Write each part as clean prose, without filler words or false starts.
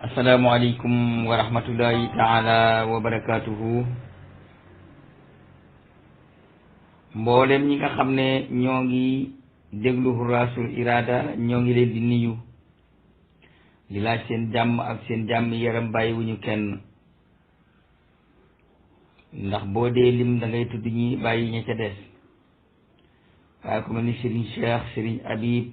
asalaamaaleykum wa rahmatullahi taala wa barakaatuhu. mboolem ñi nga xam ne ñoo ngi déglu Hurrasul Irada ñoo ngi leen di nuyu di laaj seen jàmm ak seen jàmm yaram bàyyiwuñu kenn, ndax boo dee lim da ngay tudd ñi bàyyi ña ca des. waaye ku mel ni Serigne Cheikh, Serigne Habib,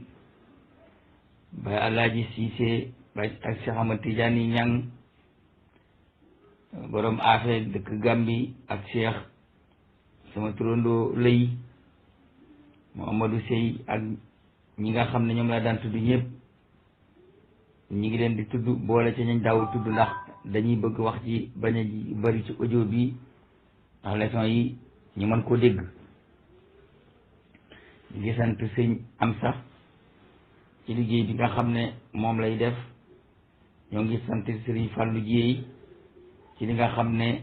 Baye Alaaji Cissé Baye ak Cheikh Ahmad Tidiane Ñang, borom affaire dëkk Gambi, ak Cheikh sama turandoo lëy Mouhamadou Sey, ak ñi nga xam ne ñoom laa daan tudd ñëpp ñi ngi leen di tudd boole ca ñañ daaw tudd, ndax dañuy bëgg wax ci bañ a bari ci audio bi ndax leçon yi ñu mën koo dégg. ñu ngi sant sëñ am sax ci liggéey bi nga xam ne moom lay def. ñoo ngi sant Serigne Fallou Dieye ci li nga xam ne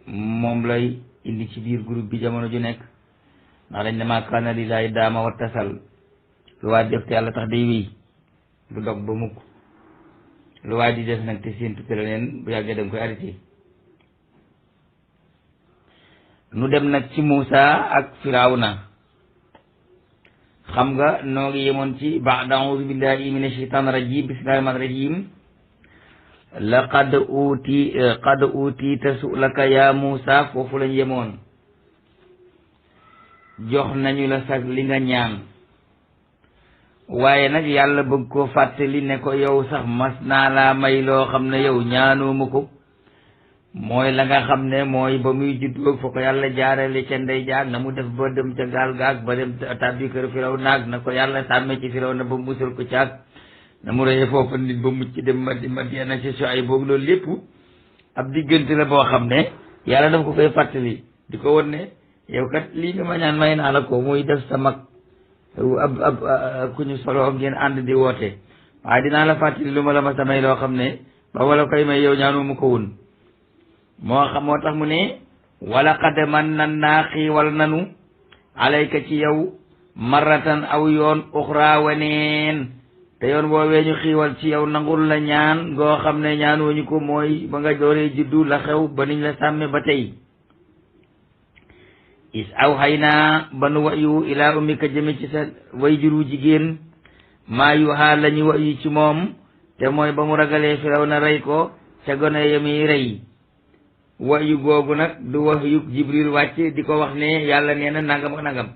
moom lay indi ci biir groupe bi jamono ju nekk, ndax dañ ne maa kaana lillaahi daama wa tasal. lu waay def te yàlla tax day wéy du dog ba mukk. lu waay di def nag te seen tukkale leen bu yàggee da nga koy arrêté. nu dem nag ci Moussa ak Firawna. xam nga noo ngi yemoon ci ba'da a'uuzu billahi mina shaytaani rajiim bismillahi rahmaani rahiim. qad utiita su'laka ya Muusa, foofu lañ yemoon. jox nañu la sax li nga ñaan, waaye nag yàlla bëgg koo fàttali ne ko yow sax mas naa laa may loo xam ne yow ñaanooma ko. mooy la nga xam ne mooy ba muy juddoo fa ko yàlla jaarale ca ndey jaag na mu def ba dem ca gaal gaag ba dem tàbbi kër Firawna na ko yàlla sàmme ci Firawna ba musal ko caag na mu rëyee foofa nit ba mucc dem Madiana ci Shuayb boog. loolu lépp ab diggante la boo xam ne yàlla daf ko koy fàttali di ko won ne yow kat lii nga ma ñaan may naa la ko, muy def sa mag ab ku ñu solo ngeen ànd di woote. waaye dinaa la fàttali lu ma la ma sa may loo xam ne ba wala koy may yow ñaanu mu ko woon. moo tax mu ne wala qad mannannaa xiiwal nanu alayka ci yow marratan aw yoon uxra waneen, te yoon woowee ñu xiiwal ci yow nangul la ñaan ngoo xam ne ñaanuñu ko, mooy ba nga dooree juddu la xew ba niñ la sàmme ba tey. is aw xay naa ba nu wayu ilaa ummika jëme ci sa way juru jigéen maa yu xaa la ñu wayu ci moom, te mooy ba mu ragalee Firawna rey ko ca gone yami rey. wayu googu nag du wax yu Jibril wàcc di ko wax ne yàlla nee na nangam ak nangam,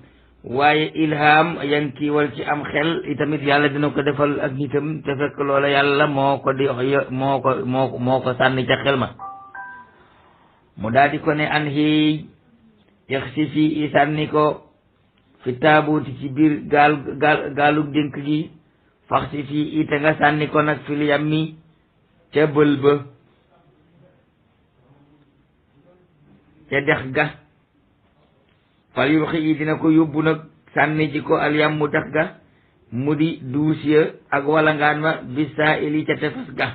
waaye ilham yankiwal ci am xel itamit yàlla dina ko defal ak nitam, te fekk loola yàlla moo ko sànni ca xel ma. mu daal di ko ne an xiy yaxsi fii i sànni ko fi taabuuti ci biir gaalu dénk gi, fax si fii i te nga sànni ko nag fil yammi ca bël ba, ca dex ga. fal yulxi yi dina ko yóbbu nag sànni ji ko alyam mu dex ga, mu di duus ya ak walangaan ma bisa ili ca tefes ga.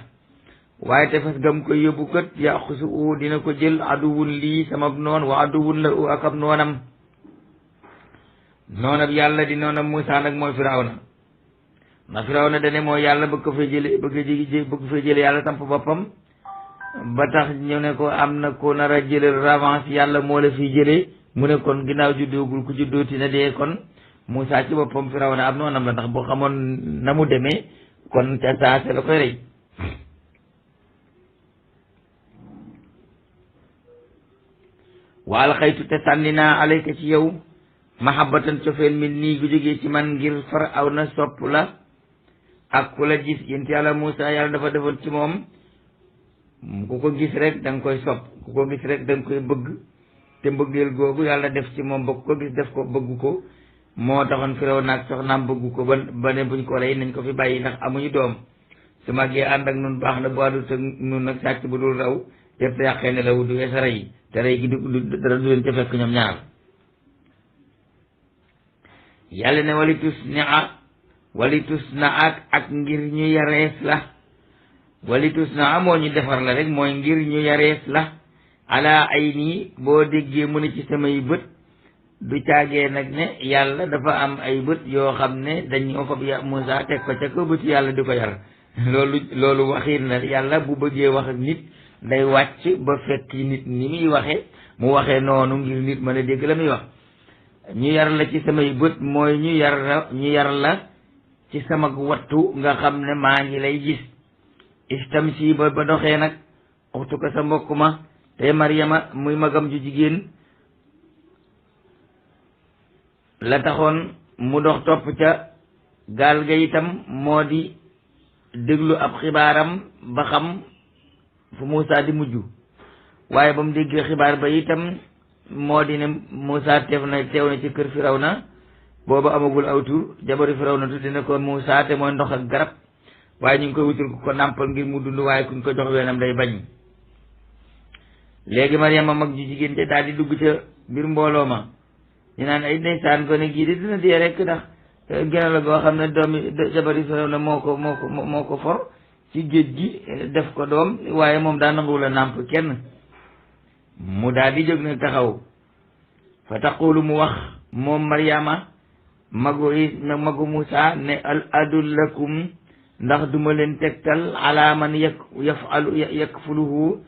waaye tefes ga mu koy yóbbu kat yaxusu u dina ko jël aduwun lii samab noon wa aduwun la u ak ab noonam. noonab yàlla di noonam Muusaa nag mooy Firawna. ndax Firawna dane mooy yàlla bëgg ko fay jële yàlla samp boppam, ba tax ñu ne ko am na ko nar a jële revanche, yàlla moo la fi jëlee. mu ne kon ginnaaw juddoogul ku juddooti na dee. kon Muusaa ci boppam Firawna am noonam la, ndax boo xamoon na mu demee kon ca saase la koy rey. waal xaytu te sànni naa alayka ci yow mahabbatan cofeel min nii gu jógee ci man ngir Firawna sopp la ak ku la gis. yént yàlla Muusaa yàlla dafa defoon ci moom ku ko gis rek da nga koy sopp, ku ko gis rek da nga koy bëgg, te mbëggeel googu yàlla def ci moom ba ku ko gis def ko bëgg ko. moo taxoon Firawna ak soxnaam bëgg ko ba ne buñ ko rey nañ ko fi bàyyi ndax amuñu doom. su màggee ànd ak nun baax na, bu àndut ak nun nag sàcc bu dul raw yëpp te yàqee ne la wu du weesa rey, te rey gi dara du leen ca fekk ñoom ñaar. yàlla ne walitus na ak ngir ñu yarees la. walitus na moo ñu defar la rek, mooy ngir ñu yarees la. ala ay nii boo déggee mu ne ci samay bët, du caagee nag ne yàlla dafa am ay bët yoo xam ne dañoo fab Muusaa teg ko ca ko bëti yàlla di ko yar. loolu waxiin la yàlla bu bëggee wax ak nit day wàcc ba fekk nit ni muy waxe mu waxee noonu ngir nit mën a dégg la muy wax. ñu yar la ci samay bët mooy ñu yar la ci sama wattu nga xam ne maa ngi lay gis istam si ba doxee nag waxtu ko sa mbokk ma te Maryama muy magam ju jigéen la taxoon mu dox topp ca gaal ga itam moo di déglu ab xibaaram ba xam fu Muusaa di mujj waaye ba mu déggee xibaar ba itam moo di ne Muusaa teew na ci kër Firawna booba amagul aw tur jabaru Firawna tudde na ko Muusaa te mooy ndox ak garab waaye ñu ngi koy wutul ku ko nàmpal ngir mu dund waaye kuñ ko jox weenam day bañ. léegi Maryama mag ju jigéen te daal di dugg ca biir mbooloo ma ñu naan ay ndeysaan gone gii di dina dee rek ndax gene la goo xam ne doomi jabari Firawna moo ko for ci géej gi def ko doom waaye moom daa nanguwul a nàmp kenn. mu daal di jóg nag taxaw fa taqulu mu wax moom Maryama magu Muusaa ne al adullakum ndax duma leen tegtal ala man yakfuluhu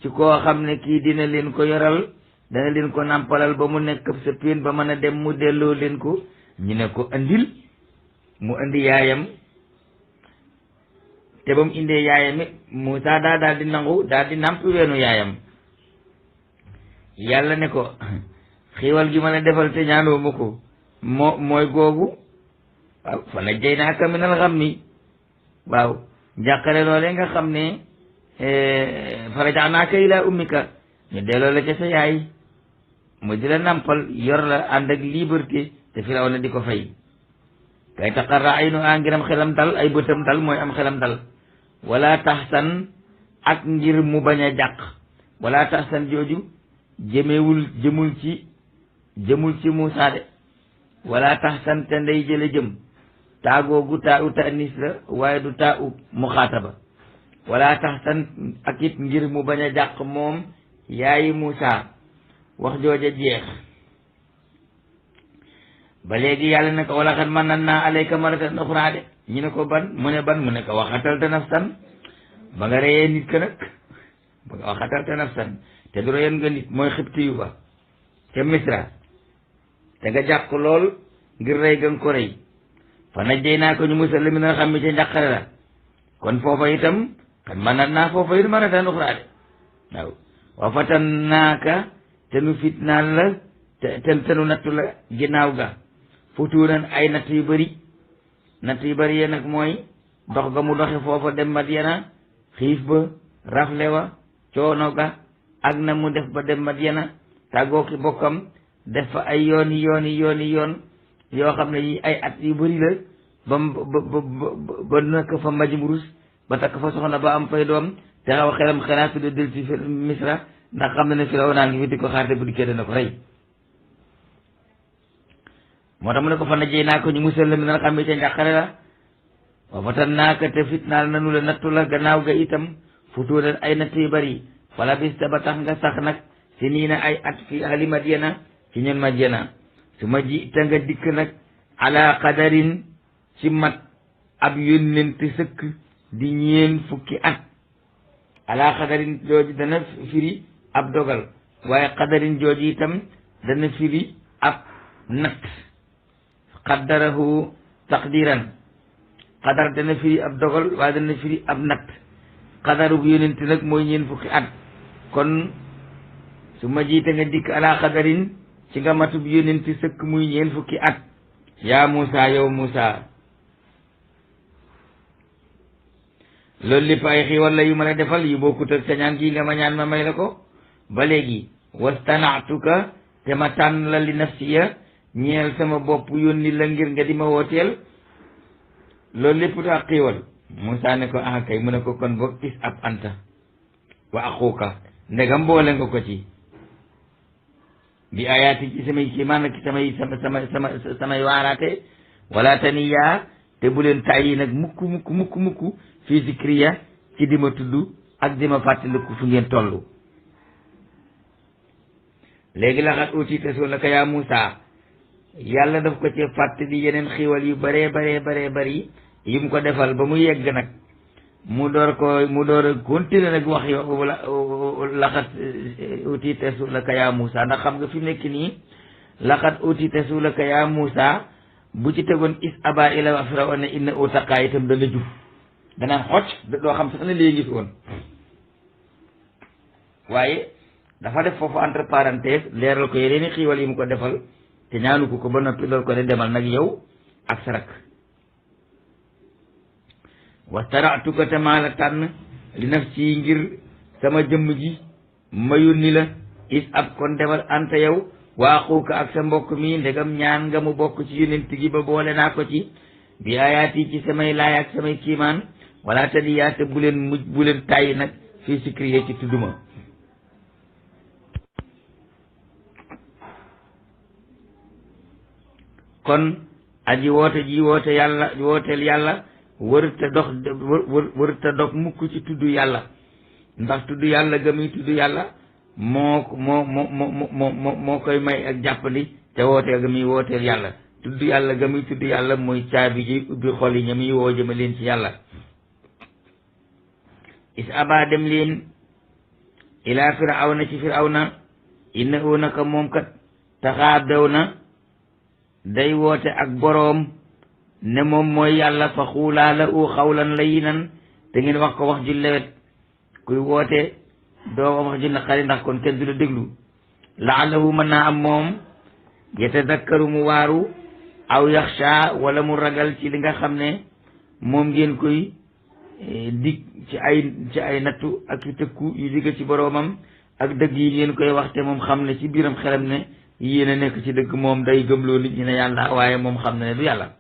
ci koo xam ne kii dina leen ko yoral dana leen ko nàmpalal ba mu nekk sa péen ba mën a dem mu delloo leen ko. ñu ne ko andil mu andi yaayam te ba mu indee yaayam it Muusaa daal di nangu daal di nàmp weenu yaayam. yàlla ne ko xiiwal gi ma la defal te ñaanoo ma ko mooy googu waaw fa najjaynaaka minal ghammi waaw njàqare loole nga xam ne fa raja'naaka ilaa ummika ñu delloo la ca sa yaay mu di la nàmpal yor la ànd ak liberté te Firawna di ko fay kay taqarra aynuhaa ngiram xelam dal ay bëtam dal mooy am xelam dal wala taxsan ak ngir mu bañ a jàq wala taxsan jooju jëmul ci Muusaa de wala taxsan te ndey jële jëm taagoogu taa u ta'nis la waaye du taa u muxaataba wala taxsan ak it ngir mu bañ a jàq moom yaayi Muusaa wax jooja jeex ba léegi yàlla ne ko wala xat mannannaa alayka marratan uxraa de ñu ne ko ban mu ne ko waxatalta nafsan ba nga reyee nit ka nag ba nga waxatalta nafsan te du reyoon nga nit mooy xibti yu ba ca Misra te nga jàq lool ngir rey ga nga ko rey fa najjaynaa ko ñu musal la mi nga xam ne ca njàqare la kon foofa itam xat mannannaa foofa it marratan uxraa de waaw wa fatannaaka te nu fitnaal la te nu nattu la ginnaaw ga futuunan ay natt yu bëri yee nag mooy dox ga mu doxe foofa dem Madyana xiif ba rafle wa coono ga ak na mu def ba dem Madyana tàggoo ki bokkam def fa ay yoon yoo xam ne yi ay at yu bëri la ba nekk fa Majmurus ba takk fa soxna ba am fay doom te xaw xelam xalaat de del ci Misra ndax xam na ne Firawna ngi fi di ko xaarte bu dikkee dana ko rey moo tax mu ne ko fa najjaynaa ko ñu musal la mi na xam ne ca njàqare la wa fatannaaka te fitnaal nanu la nattu la gannaaw ga itam futuunan ay natt yu bëri fala bista ba tax nga sax nag si nii na ay at fi ahli Madyana ci ñun Madyana su ma ji te nga dikk nag ala qadarin ci mat ab yónnent sëkk di ñeen fukki at ala qadarin jooju dana firi ab dogal waaye qadarin jooju itam dana firi ab natt qaddarahu taqdiran qadar dana firi ab dogal waaye dana firi ab natt qadaru bu yónnent nag mooy ñeen fukki at kon su ma jiite nga dikk ala qadarin ci nga matub yónnent sëkk muy ñeen fukki at yaa Muusaa yow Muusaa loolu lépp ay xiiwal la yu ma la defal yu bokkut ak sa ñaan gi nga ma ñaan ma may la ko ba léegi wastanaatuka te ma tànn la li nafsiya ñeel sama bopp yónni la ngir nga di ma wooteel loolu lépp daa xiiwal Muusaa ne ko ah kay mu ne ko kon boog is ab anta wa axuuka ndegam boole nga ko ci bi ayaati ci samay kiimaan ak samay waaraate wala taniyaa te bu leen tàyyi nag mukk fii zikriya ci di ma tudd ak di ma fàttaliku fu ngeen toll léegi la xat uutiita su'laka yaa Muusaa yàlla daf ko ci fàttali yeneen xiiwal yu baree bari yu mu ko defal ba mu yegg nag mu door a continuer nag wax yow laqad utiita su'laka yaa Muusa ndax xam nga fi mu nekk nii laqad utiita su'laka yaa Muusa bu ci tegoon is aba ila firawna innahu taqaa itam dana jub danaan xocc doo xam sax ne léegi fi woon waaye dafa def foofu entre parenthèse leeral ko yeneen xiiwal yi mu ko defal te ñaanu ko ba noppi loolu ko ne demal nag yow ak sa rak wastara'tuka te maa la tànn li nafsi ngir sama jëmm ji ma yónni la is ab kon demal anta yow wa axuuka ak sa mbokk mi ndegam ñaan nga mu bokk ci yonent gi ba boole naa ko ci bi ayaati ci samay laay ak samay kiimaan wala tadiyaa te bu leen tàyyi nag fii sikriye ci tudduma kon aji woote ji woote yàlla wooteel yàlla wërta dog mukk ci tudd yàlla ndax tudd yàlla ga muy tudd yàlla moo koy may ak jàppandi te wooteel ga muy wooteel yàlla tudd yàlla ga muy tudd yàlla mooy caabi ji ubbi xol yi ña muy woo jëma leen ci yàlla is aba dem leen ilaa firawna ci firawna innahu naka moom kat taxaa daw na day woote ak boroom ne moom mooy yàlla fa xuulaa la u xawlan layinan te ngeen wax ko wax ju lewet kuy woote doo wax ju naqari ndax kon kenn du la déglu laallahu mën naa am moom yatadakkaru mu waaru aw yaxsha wala mu ragal ci li nga xam ne moom ngeen koy dig ci ay nattu ak i tëkku yu digg ci boroomam ak dëgg yi ngeen koy wax te moom xam ne ci biiram xelam ne yéen a nekk ci dëgg moom day gëmloo nit ñi ne yàlla waaye moom xam na ne du yàlla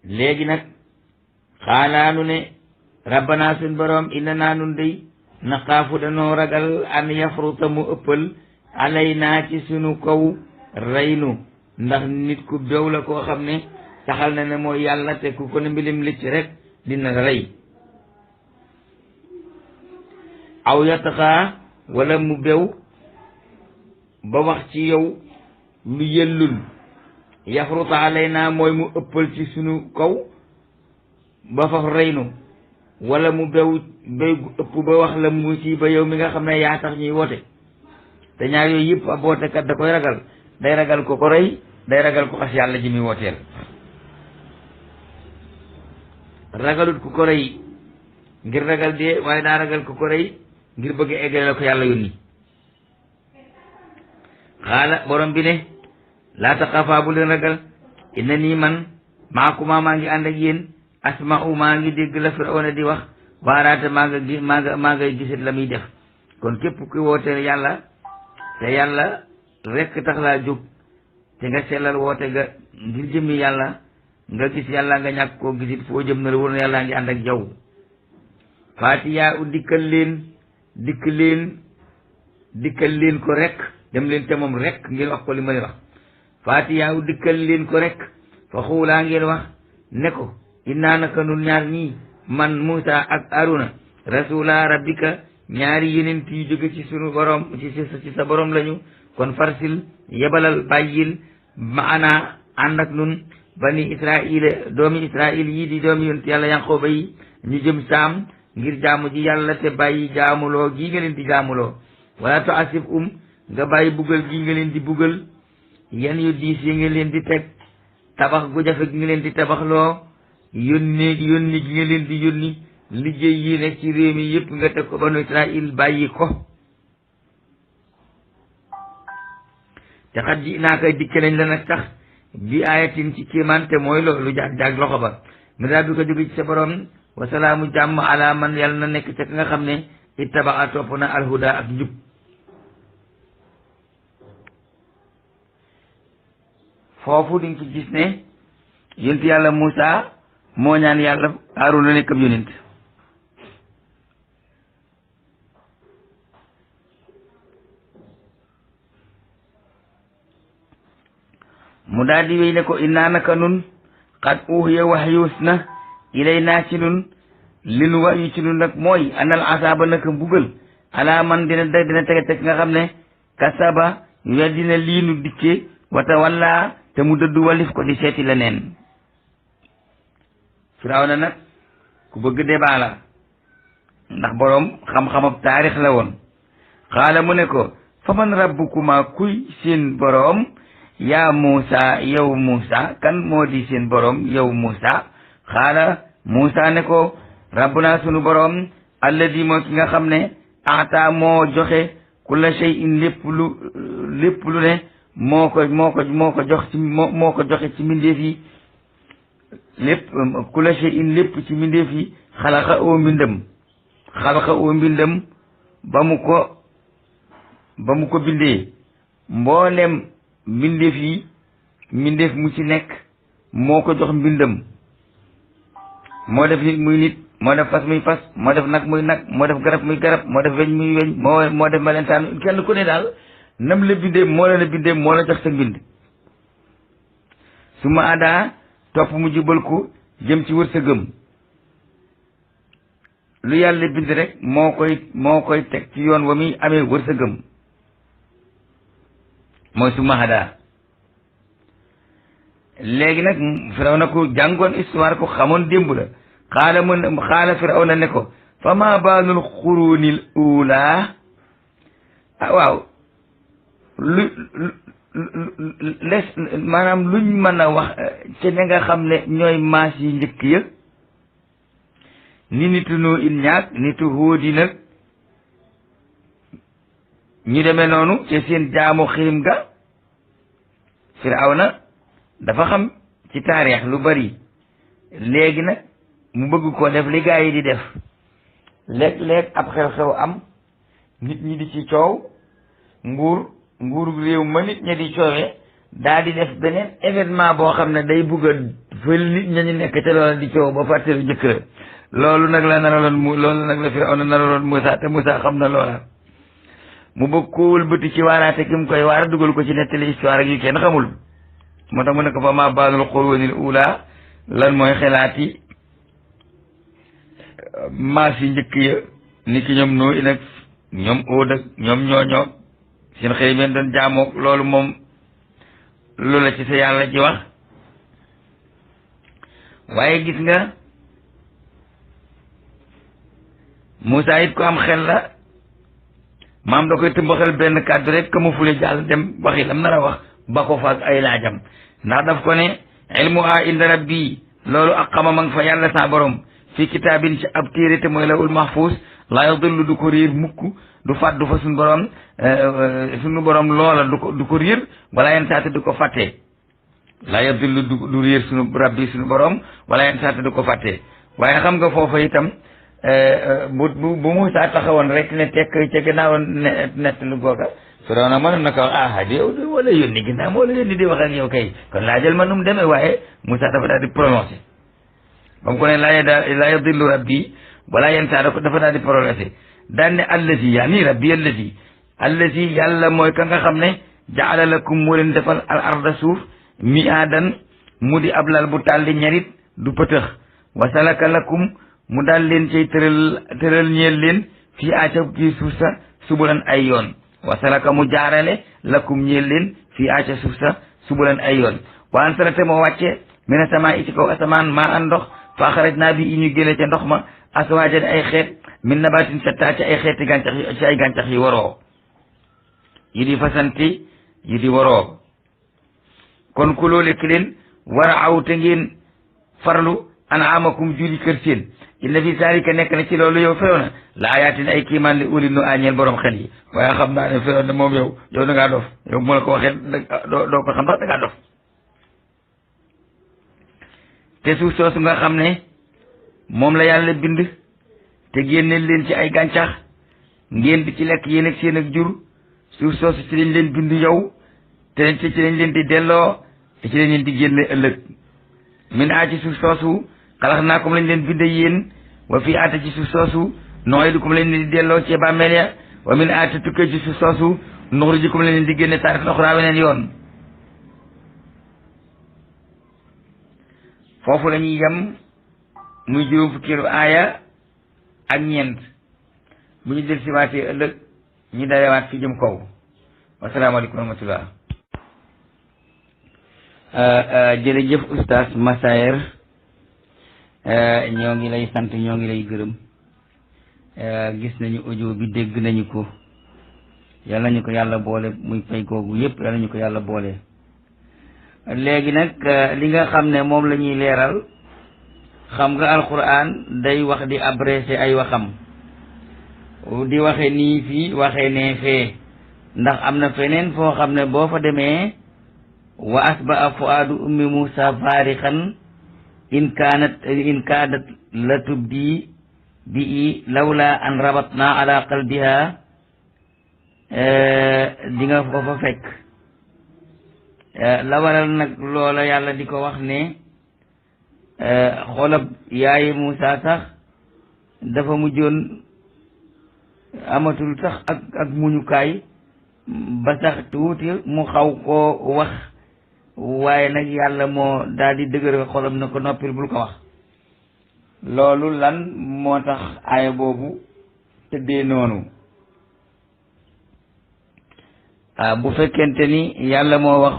léegi nag xaalaanu ne rabbana suñ boroom inna naa nun day naxaafu danoo ragal an yafruta mu ëppal alaynaa ci sunu kaw reynu ndax nit ku dow la koo xam ne taxal na ne mooy yàlla te ku ko ne mbilim licc rek dina rey aw yataxaa wala mu bew ba wax ci yow lu yellul yafruta alaynaa mooy mu ëppal ci sunu kaw ba faf reynu wala mu bew gu ëpp ba wax la musiba yow mi nga xam ne yaa tax ñuy woote te ñaar yooyu yëpp ab wootekat da koy ragal day ragal ko ko rey day ragal ko xas yàlla ji muy wooteel ragalut ku ko rey ngir ragal dee waaye daa ragal ku ko rey ngir bëgg eggale la ko yàlla yónni xaala borom bi ne laa taxaafaa bu leen ragal inna nii man maakuma maa ngi ànd ak yéen asma'u maa ngi dégg la Firawna di wax waaraate maa ngay gisit la muy def kon képp ku wooteel yàlla te yàlla rekk tax laa jóg te nga sellal woote ga ngir jëmmi yàlla nga gis yàlla nga ñàkk koo gisit foo jëm na la wër na yàlla ngi ànd ak jaww faatiyaa u dikkal leen ko rek dem leen te moom rek ngeen wax ko li ma leen wax faatiyaa u dikkal leen ko rek fa xuulaa ngeen wax ne ko innaa naka nun ñaar ñii man Muusa ak Aruna rasula rabbika ñaari yenent yu jóge ci sunu borom ci sa borom lañu kon farsil yebalal bàyyil maana ànd ak nun bani Israil doomi Israil yii di doomi yonent yàlla Yanqooba yi ñu jëm saam ngir jaamu ji yàlla te bàyyi jaamuloo gii nga leen di jaamuloo wala to asif nga bàyyi buggal gii nga leen di buggal yan yu diis yi nga leen di teg tabax gu jafe gi nga leen di tabaxloo yónni gi nga leen di yónni liggéey yi nekk ci réew mi yëpp nga teg ko banu Israil bàyyi ko te xat ji naa koy dikke nañ la nag tax bi ayatin ci kéemaan te mooy loolu jaag loxo ba mi daa bi ko jóge ci sa borom wasalaamu jàmm ala man yàlla na nekk ca ka nga xam ne ittaba topp na alhuda ak njub foofu di nga ci gis ne yonent yàlla Muusa moo ñaan yàlla Haaruna nekk ab yonent mu daal di wéy ne ko innaa naka nun qad uhiya wahyus na ilay naa ci nun li nu wahyu ci nun nag mooy anal asaaba naka mbugal ala man dina tege nga xam ne kasaba weddina lii nu dikke wata walla te mu dëddu walif ko di seeti leneen Firawna nag ku bëgg débat la ndax boroom xam-xamab taarix la woon xaala mu ne ko fa man rabbukuma kuy seen boroom yaa Muusa yow Muusa kan moo di seen boroom yow Muusa xaala Muusa ne ko rabbuna sunu boroom alladi moo ki nga xam ne ata moo joxe kulla shay'in lépp lu ne moo ko joxe ci mbindeef yi lépp kulla shay'in lépp ci mbindeef yi xalaqa oo mbindam ba mu ko bindee mboolem mbindeef yi mbindeef mu ci nekk moo ko jox mbindam moo def nit muy nit moo def fas muy fas moo def nag muy nag moo def garab muy garab moo def weñ muy weñ moo def melentaan kenn ku ne daal nam la bindee moo la bindee moo la jox sa mbind su ma adaa topp mu jubal ko jëm ci wërsëgam lu yàlla bind rek moo koy teg ci yoon wa muy amee wërsëgam mooy su ma adaa léegi nag Firawna ko jàngoon histoire ko xamoon démb la xaala Firawna ne ko fa ma baalul xurunil ula waaw maanaam luñ mën a wax ci ña nga xam ne ñooy maas yi njëkk ya ni nitu noo in ñaag nitu hóodi nag ñu demee noonu ci seen jaamu xirim ga Firawna dafa xam ci taarix lu bari léegi nag mu bëgg ko def li gaa yi di def léeg-léeg ab xew-xew am nit ñi di ci coow nguuru réew ma nit ñi di coowee daal di def beneen événement boo xam ne day bugg a fël nit ña ñu nekk te loola di coow ba fàttelu njëkk la loolu nag la loolu nag la Firawna naraloon Muusa te Muusa xam na loola mu bëgg ko wëlbati ci waaraate ki mu koy waar dugal ko ci nettali histoire ak yu kenn xamul moo tax mu ne ko fa ma baalul qurunil ula lan mooy xelaati maas yi njëkk ya ni ki ñoom noo nag ñoom óod ak ñoom ñooñoo seen xëy meen doon jaamook loolu moom lu la ci sa yàlla ji wax waaye gis nga Muusa it ko am xel la maam da koy tëmbaxal benn kàddu rek ka mu fule jàll dem waxi lam nar a wax ba ko faak ay laajam ndax daf ko ne ilmuha inda rabbi loolu ak xamam a nga fa yàlla sa borom fi kitaabin ci ab téere te mooy lawul mahfuus laa yadillu du ko réer mukk du fàddu fa suñu borom loola du ko réer wala yenn saate du ko fàttee laa yadillu du réer suñu rabbi suñu borom wala yenn saate du ko fàttee waaye xam nga foofa itam bu Muusa taxawoon rek ne tekk ca gannaaw nett lu googa Firawna mënoon na ko di wala yónni ginnaaw moo la yónni di wax ak yow kay kon laajal ma nu mu demee waaye Muusa dafa daal di prononcé ba mu ko ne laa yadillu rabbi wala yenn saa dafa daal di prononcé daan ne allazi yaani rabbi allazi yàlla mooy ka nga xam ne jaala lakum moo leen defal al arda suuf mi'aadan mu di ab lal bu tàlli ñarit du pëtëx wa salaka lakum mu daal leen cay tëral ñeel leen fii aaca ci suuf sa subulan ay yoon wa salaka mu jaarale lakum ñeel leen fii aaca suuf sa subulan ay yoon wa ansalate moo wàcce mina samaa ci kaw asamaan maa an ndox fa axraj naa bi i ñu génne ca ndox ma aswaajan ay xeet min nabatin shatta ci ay xeeti gàncax yi ci ay gàncax yi waroo yi di fasanti yi di waroo kon ku loolu ki leen war a aw te ngeen farlu an'amakum juri kër seen inna fi zalika nekk na ci loolu yow Firawna la ayatin ay kiimaan li uli nu añeel borom xel yi waaye xam naa ne Firawna moom yow da ngaa dof yow mu la ko waxee doo ko xam sax da ngaa dof te suuf soosu nga xam ne moom la yàlla bind te génne leen ci ay gàncax ngeen di ci lekk yéen ak seen ak jur suuf soosu ci lañ leen bind yow te ci lañ leen di delloo te ci lañ leen di génne ëllëg min a ci suuf soosu xalax naa comme lañ leen bind yéen wa fii aata ci suuf soosu nu'iidukum lañ leen di delloo ci bàmmeel ya wa min aata tukkee ci suuf soosu nuxrijukum lañ leen di génne taaratan uxraa weneen yoon foofu la ñuy yem muy juróom fukkeelu aaya ak ñeent bu ñu del siwaatee ëllëg ñu darewaat fi jëm kaw wasalaamaaleykum wa rahmatullah jërëjëf oustaz Massaer ñoo ngi lay sant ñoo ngi lay gërëm gis nañu audio bi dégg nañu ko yal nañu ko yàlla boole muy fay googu yépp yal nañu ko yàlla boole. léegi nag li nga xam ne moom la ñuy leeral xam nga alquran day wax di abrégé ay waxam di waxe nii fii waxe nee fee ndax am na feneen foo xam ne boo fa demee wa asba fuaadu ummi Musa faarixan in kaadat la tubdi bi lawla an rabatna ala qalbiha di nga ko fa fekk la waral nag loola yàlla di ko wax ne xolab yaayi Musa sax dafa mujjoon amatul sax ak muñukaay ba sax tuuti mu xaw koo wax waaye nag yàlla moo daal di dëgëral xolam na ko noppil bul ko wax. loolu lan moo tax aaya boobu tëddee noonu bu fekkente ni yàlla moo wax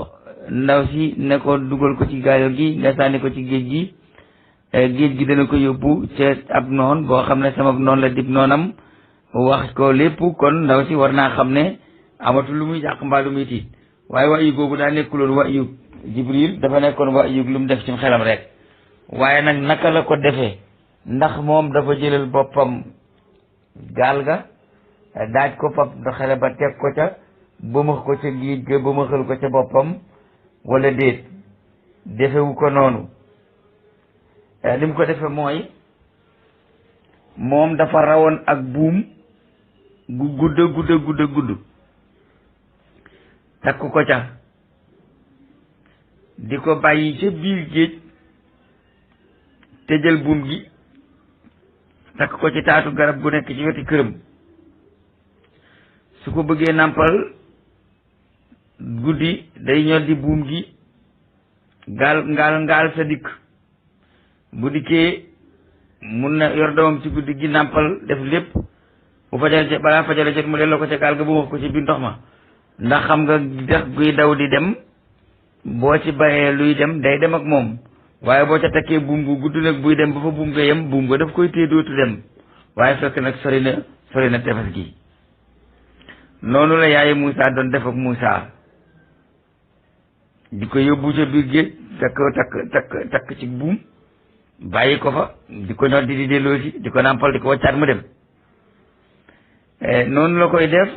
ndaw si ne ko dugal ko ci gaal gi nga sànni ko ci géej gi dana ko yóbbu ca ab noon boo xam ne sama noon la dib noonam wax ko lépp kon ndaw si war naa xam ne amatul lu muy jàq mbaa lu muy tiit waaye wax yu googu daa nekkuloon wax yu Jibril dafa nekkoon wax yu lu mu def ci xelam rek waaye nag naka la ko defee ndax moom dafa jëlal boppam gaal ga daaj ko fab xele ba teg ko ca bëmax ko ca géej ga bëmaxal ko ca boppam wala déet defewu ko noonu li mu ko defe mooy moom dafa rawoon ak buum gu gudd takk ko ca di ko bàyyi ca biir géej te jël buum gi takk ko ci taatu garab gu nekk ci weti këram su ko bëggee nàmpal guddi day ñor di buum gi ngaal sa dikk bu dikkee mun na yor doomam ci guddi gi nàmpal def lépp bu fajale balaa fajale jot mu delloo ko ca gaal ga bu wax ko ci biir ndox ma ndax xam nga dex guy daw di dem boo ci bàyyee luy dem day dem ak moom waaye boo ca takkee buum gu gudd nag buy dem ba fa buum nga yem buum nga daf koy téye dootu dem waaye fekk nag sori na tefes gi noonu la yaaye Moussa doon def ak Moussa di ko yóbbu ca biir géej takk ci buum bàyyi ko fa di ko ñor di delloosi di ko nàmpal di ko waccaat mu dem noonu la koy def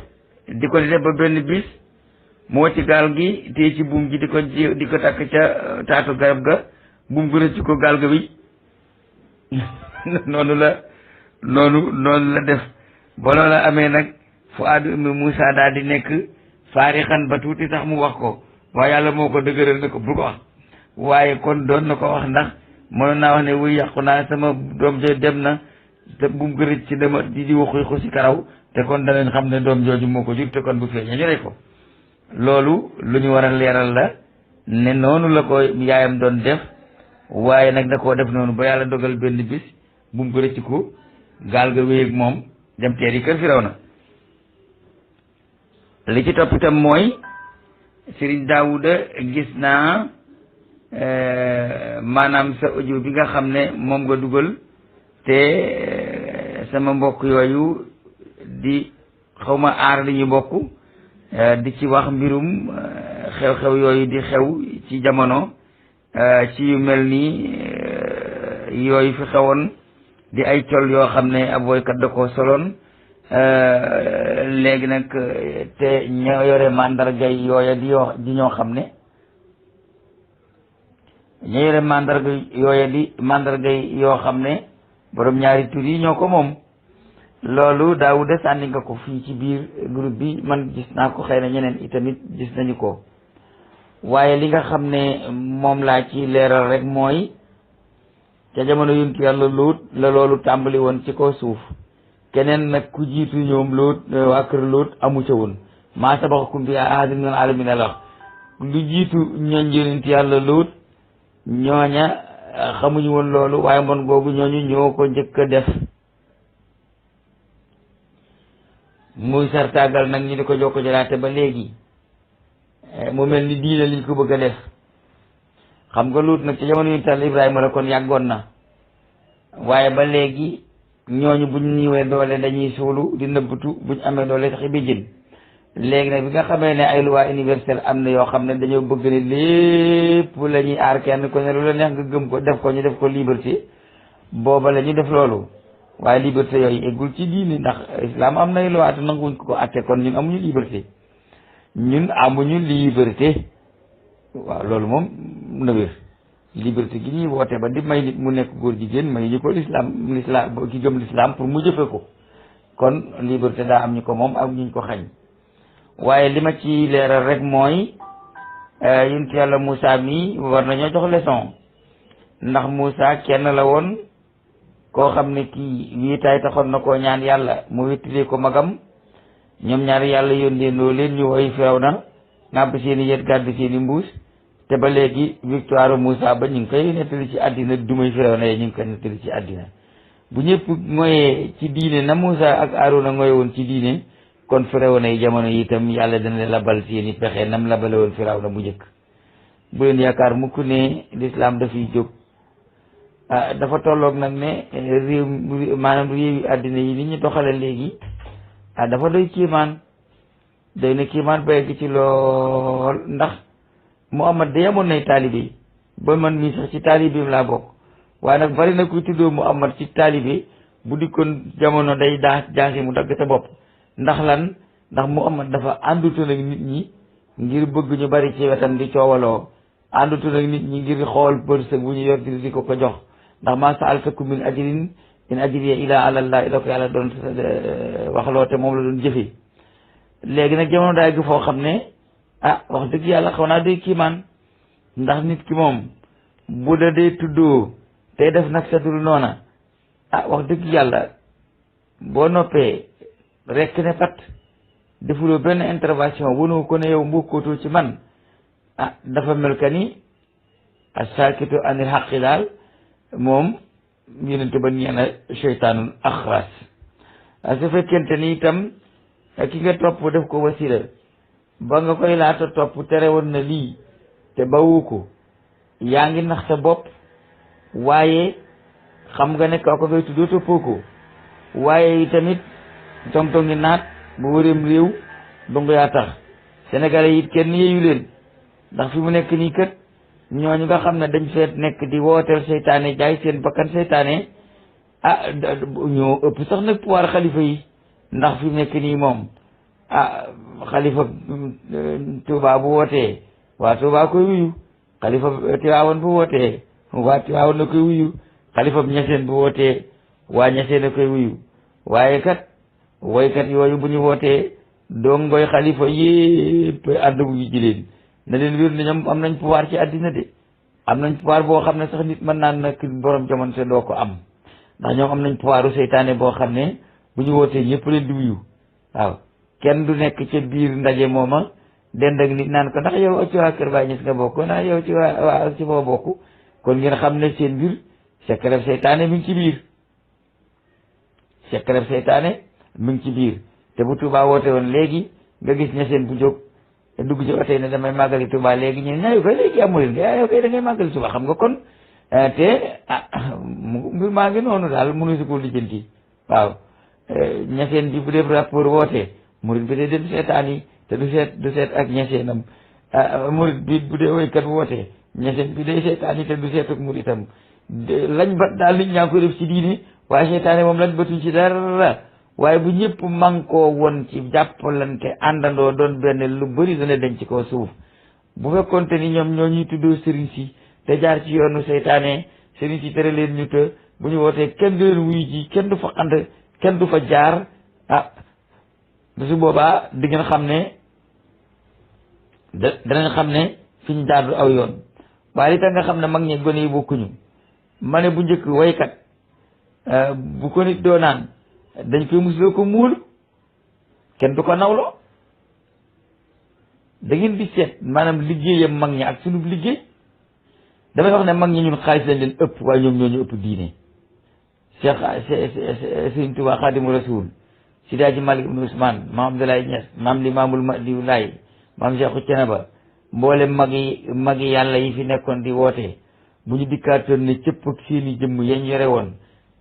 di ko def ba benn bis moo ci gaal gi téye ci buum gi di ko takk ca taatu garab ga buum gu rëcc ko gaal ga bi noonu la def ba loola amee nag Fuaadu ummi Moussa daal di nekk faarixan ba tuuti sax mu wax ko waaye yàlla moo ko dëgëral ne ko bu ko wax waaye kon doon na ko wax ndax mënoon naa wax ne wuy yàqu naa sama doom jooju dem na te buum gu rëcc ci dama di waxuy ko ci karaw te kon danañ xam ne doom jooju moo ko jur te kon bu feeñee ñu rey ko loolu lu ñu war a leeral la ne noonu la ko yaayam doon def waaye nag da koo def noonu ba yàlla dogal benn bis buum ko rëcc ko gaal ga wéy ak moom dem teeri kër Firawna li ci topp itam mooy Serigne Daouda gis naa maanaam sa audio bi nga xam ne moom nga dugal te sama mbokk yooyu di xawma aar li ñu bokk di ci wax mbirum xew-xew yooyu di xew ci jamono ci yu mel ni yooyu fi xewoon di ay col yoo xam ne ab woykat da koo soloon léegi nag te ñoo yore mandargay yooya di ñoo xam ne ñoo yore mandargay yoo xam ne borom ñaari tur yi ñoo ko moom loolu Daouda sànni nga ko fii ci biir groupe bi man gis naa ko xëy na ñeneen itamit gis nañu ko waaye li nga xam ne moom laa ci leeral rek mooy ca jamono yuntu yàlla Luut la loolu tàmbali woon ci kaw suuf keneen nag ku jiitu ñoom Luut waa kër Luut amu ca woon maa sabaqakum bi ahadin minal aalamiina la wax lu jiitu ñooñ yonent yàlla Luut ñooña xamuñu woon loolu waaye mbon googu ñooñu ñoo ko njëkk a def muy sartaagal nag ñu di ko jokko jëlaate ba léegi mu mel ni diine liñ ko bëgg a def xam nga Luut nag ci jamono yonent yàlla Ibrahima la kon yàggoon na waaye ba léegi ñooñu buñ niwee doole dañuy suulu di nëbbatu buñ amee doole sax bi jën léegi nag bi nga xamee ne ay loi universelle am na yoo xam ne dañoo bëgg ne lépp la ñuy aar kenn ko ne lu la neex nga gëm ko def ko ñu def ko liberté booba la ñu def loolu waaye liberté yooyu eggul ci diini ndax islam am nay loi te nanguwuñ ko atte kon ñun amuñu liberté waaw loolu moom na wér liberté gi ñuy woote ba di may nit mu nekk góor jigéen may ñu ko l'islam ki gëm l'islam pour mu jëfe ko kon liberté daa am ñu ko moom ak ñu ko xañ waaye li ma ci leeral rek mooy yonent yàlla Moussa mi war nañoo jox leçon ndax Moussa kenn la woon koo xam ne kii wiitaay taxoon na koo ñaan yàlla mu wéttalee ko magam ñoom ñaari yàlla yónnee noo leen ñu woy Firawna nàmp seeni yet gàddu seeni mbuus te ba léegi victoire Moussa ba ñu ngi koy nettali ci àddina dumay Firawna yi ñu ngi koy nettali ci àddina bu ñëpp ngoyee ci diine na Moussa ak Aarona ngoye woon ci diine kon Firawna yi jamono yi itam yàlla dana leen labal seeni pexe nam labale woon Firawna bu njëkk bu leen yaakaar mukk ne l'islam dafay jóg dafa tolloog nag ne réew maanaam réewi àddina yi ni ñu doxale léegi dafa doy kiimaan doy na kiimaan ba yegg ci lool ndax Muhammad de amoon nay taalibe ba man mii sax ci taalibeem laa bokk waaye nag bari na kuy tuddoo Muhammad ci taalibe bu dikkoon jamono day jaasi mu dagg sa bopp ndax lan ndax Muhammad dafa àndutoon ak nit ñi ngir bëgg ñu bari ci wetam di coowaloo àndutoon ak nit ñi ngir xool përsëg bu ñu yor di ko jox ndax maa sa'altakum min ajrin in ajriya illa ala Allah la ko yàlla doon waxloo te moom la doon jëfe léegi nag jamono daay gi foo xam ne wax dëgg yàlla xaw naa doy kiimaan ndax nit ki moom bu da dee tuddoo tey def nag sadul noona wax dëgg yàlla boo noppee rekk ne pat defuloo benn intervention wanoo ko ne yow mbokkootoo ci man dafa mel ka ni as-saakitu anil haqqi daal moom yonente ba ñeena seytaanul axras su fekkente ni itam ki nga topp def ko wasila ba nga koy laata topp tere woon na lii te bawu ko yaa ngi nax sa bopp waaye xam nga ne kaw ko ngay tuddoo toppoo ko waaye tamit tong-tong ngi naat bu wëreem réew dongu yaa tax sénégalais yi kenn yeeyu leen ndax fi mu nekk nii kët ñooñu nga xam ne dañ feet nekk di wooteel seytaane jaay seen bakkan seytaane ñoo ëpp sax nag pouvoir xalifa yi ndax fi mu nekk nii moom xalifa Touba bu wootee waa Touba koy wuyu xalifa Tiwaawan bu wootee waa Tiwaawan na koy wuyu xalifa Ñaseen bu wootee waa Ñaseen na koy wuyu waaye kat woykat yooyu bu ñu wootee dongoy xalifa yépp ànd bu ji leen na leen wér ne ñoom am nañ pouvoir ci àddina de am nañ pouvoir boo xam ne sax nit mën naan nag borom jamono te doo ko am ndax ñoom am nañ pouvoiru seytaane boo xam ne bu ñu wootee ñëpp leen di wuyu waaw kenn du nekk ca biir ndaje mooma dend ak nit naan ko ndax yow ci waa Kër Baay Ñas nga bokk ndax yow ci waa ci foo bokk kon ngeen xam ne seen biir secret seytaane mi ngi ci biir secret seytaane mi ngi ci biir te bu Touba woote woon léegi nga gis ña seen bu jóg dugg ci oto yi ne damay màggali Touba léegi ñu ne yow koy léegi amul yow koy da ngay màggali Touba xam nga kon te mbir maa ngi noonu daal mënu si ko lijjanti waaw ñaseen bi bu def rapport woote murid bi day dem seetaan yi te du seet ak ñaseenam murid bi bu dee woykat woote ñaseen bi day seetaan yi te du seet ak muridam lañ bat daal nit ñaa ngi koy def ci diine waaye seetaane moom lañ batuñ ci dara waaye bu ñëpp mànkoo woon ci jàppalante àndandoo doon benn lu bëri dana denc ci kaw suuf bu fekkonte ni ñoom ñoo ñuy tuddoo sëriñ si te jaar ci yoonu seytaane sëriñ si tere leen ñu të bu ñu wootee kenn du leen wuyu ji kenn du fa ànd kenn du fa jaar su boobaa di ngeen xam ne danañ xam ne fi ñu jaar du aw yoon waaye li tax nga xam ne mag ñi gone yi bokkuñu ma ne bu njëkk waykat bu ko nit doo naan dañ koy musuloo ko muul kenn du ko nawloo da ngeen di seet maanaam liggéeyam mag ñi ak sunub liggéey damay wax ne mag ñi ñun xaalis lañ leen ëpp waaye ñoom ñoo ñu ëpp diine Cheikh Sëriñ Tuubaa Xaadimu Rasuul Seydi Hadji Malick Ibn Ousmane maam Abdoulaye Niass maam Limaamul Mahdi Laay maam Cheikhu Thiénaba mboole magi yàlla yi fi nekkoon di woote bu ñu dikkaatoon ne cëpp ak seeni jëmm yañ yore woon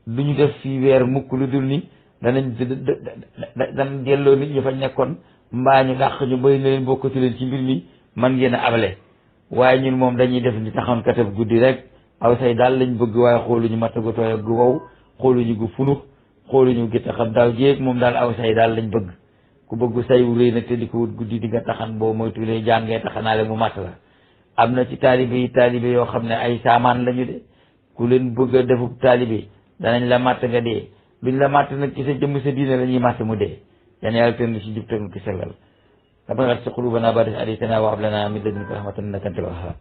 du ñu def fii weer mukk lu dul ni danañ delloo nit ñi fa nekkoon mbaa ñu dàq ñu bay na leen bokkatu leen ci mbir mi man ngeen a abale waaye ñun moom dañuy def ni taxoon katab guddi rek aw say daal lañ bëgg waaye xooluñu matt gu tooy ak gu wow xooluñu gu funux xooluñu gi taxam daaw jéeg moom daal aw say daal lañ bëgg ku bëggu say wu rëy nag te di ko wut guddi di nga taxan boo moytulee jàngee taxanaale mu matt la am na ci taalibe yoo xam ne ay saamaan lañu de ku leen bëgg a defub taalibe danañ la matt nga dee duñ la matt nag ci sa jëmm sa diine la ñuy matt mu dee yan yàlla tën ci jub tënk ci sellal rabbana la tuzigh qulubana ba'da idh hadaytana wa hab lana min ladunka rahmatan innaka antal wahhab